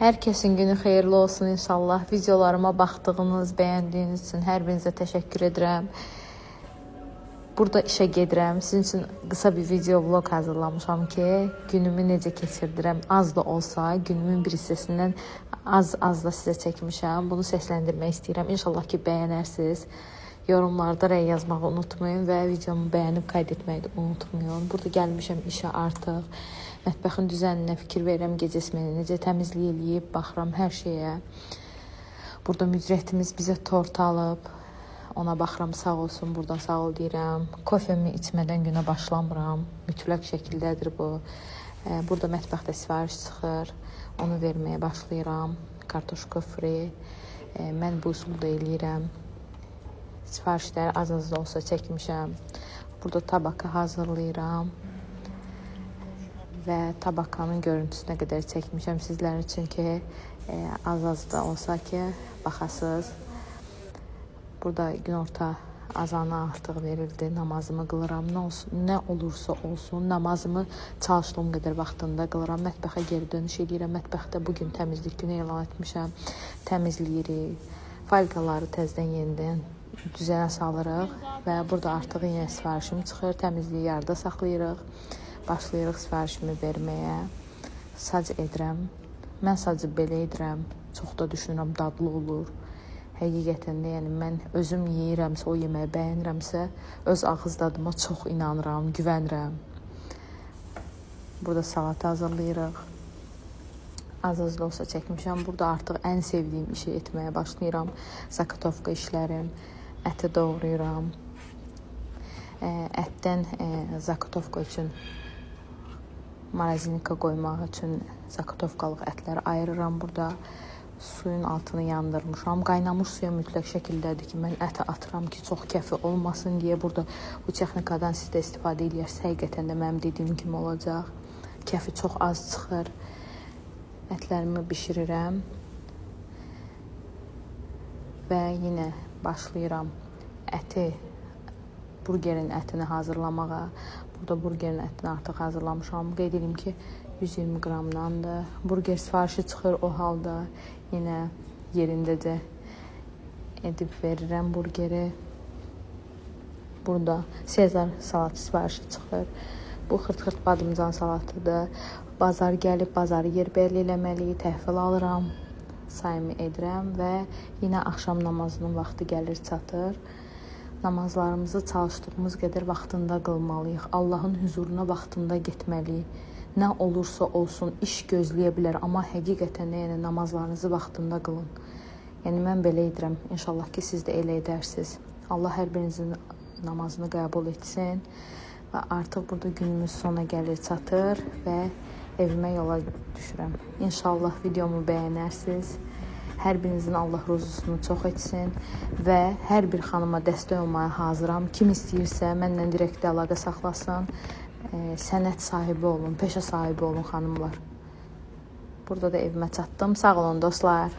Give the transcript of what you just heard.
Hər kəsin günü xeyirli olsun inşallah. Videolarıma baxdığınız, bəyəndiyiniz üçün hər birinizə təşəkkür edirəm. Burada işə gedirəm. Sizin üçün qısa bir video vlog hazırlamışam ki, günümü necə keçirdirəm. Az da olsa günümün bir hissəsindən az-az da sizə çəkmişəm. Bunu səsləndirmək istəyirəm. İnşallah ki, bəyənərsiniz. Yorumlarda rəy yazmağı unutmayın və videomu bəyənib qayd etməyi də unutmayın. Burada gəlmişəm işə artıq. Mətbəxin düzəninə fikir verirəm, gecə smeni necə təmizlik eləyib, baxıram hər şeyə. Burada müdiriyyətimiz bizə tort alıb. Ona baxıram, sağ olsun, buradan sağ ol deyirəm. Kofemi içmədən günə başlamıram. Mütləq şəkildədir bu. Burada mətbəxdə sifariş çıxır. Onu verməyə başlayıram. Kartoşka fri. Mən bu üsulda eləyirəm. Sifarişləri az-az da olsa çəkmişəm. Burada tabaka hazırlayıram və tabakanın görüntüsünə qədər çəkmişəm sizlər üçün ki, az-az da olsa ki, baxasınız. Burada günorta azanı artıq verildi. Namazımı qılıram. Nə olsun, nə olursa olsun, namazımı çalışdığım qədər vaxtında qılıram. Mətbəxə geri dönüş eləyirəm. Mətbəxdə bu gün təmizlik günü elan etmişəm. Təmizləyirik. Falqaları təzədən yenidən düzənə salırıq və burada artıq yenə sifarişim çıxır. Təmizliyi yarıda saxlayırıq. Başlayırıq sifarişimi verməyə. Sac edirəm. Mən sacı belə edirəm. Çox da düşünürəm dadlı olur. Həqiqətən də, yəni mən özüm yeyirəmsə, o yeməyi bəyənirəmsə, öz ağız dadıma çox inanıram, güvənirəm. Burada salat hazırlayırıq. Az-az da olsa çəkmişəm. Burada artıq ən sevdiyim işi etməyə başlayıram. Zakatovka işlərim. Əti doğrayıram. Ətdən zakatovka üçün marazinika qoymaq üçün zakatovkalıq ətləri ayırıram burada. Suyun altını yandırmışam. Qaynamış suya mütləq şəkildədir ki, mən əti atıram ki, çox kəfi olmasın deyə. Burada bu texnikadan siz də istifadə eləyərsiniz. Həqiqətən də mənim dediyim kimi olacaq. Kəfi çox az çıxır. Ətlərimi bişirirəm. Və yenə başlayıram əti, burgerin ətini hazırlamağa. Burada burgerin ətini artıq hazırlamışam. Qeyd edim ki, 120 qramdandır. Burger sifarişi çıxır o halda. Yenə yerindəcə edib verirəm burgeri. Burada Sezar salatı sifarişi çıxır. Bu xırt-xırt badımcan salatıdır. Bazar gəlib, bazarı yerbəli eləməliyik, təhvil alıram. Sayımı edirəm və yenə axşam namazının vaxtı gəlir, çatır. Namazlarımızı çalışdığımız qədər vaxtında qılmalıyıq. Allahın hüzuruna vaxtında getməliyik. Nə olursa olsun iş gözləyə bilər, amma həqiqətən də yəni namazlarınızı vaxtında qılın. Yəni mən belə edirəm. İnşallah ki siz də elə edərsiniz. Allah hər birinizin namazını qəbul etsin. Və artıq burada günümüz sona gəlir, çatır və evimə yola düşürəm. İnşallah videomu bəyənərsiniz. Hər birinizin Allah ruzusunu çox etsin və hər bir xanıma dəstək olmaya hazıram. Kim istəyirsə mənlə direktdə əlaqə saxlasın. Sənət sahibi olun, peşə sahibi olun xanımlar. Burada da evimə çatdım. Sağ olun dostlar.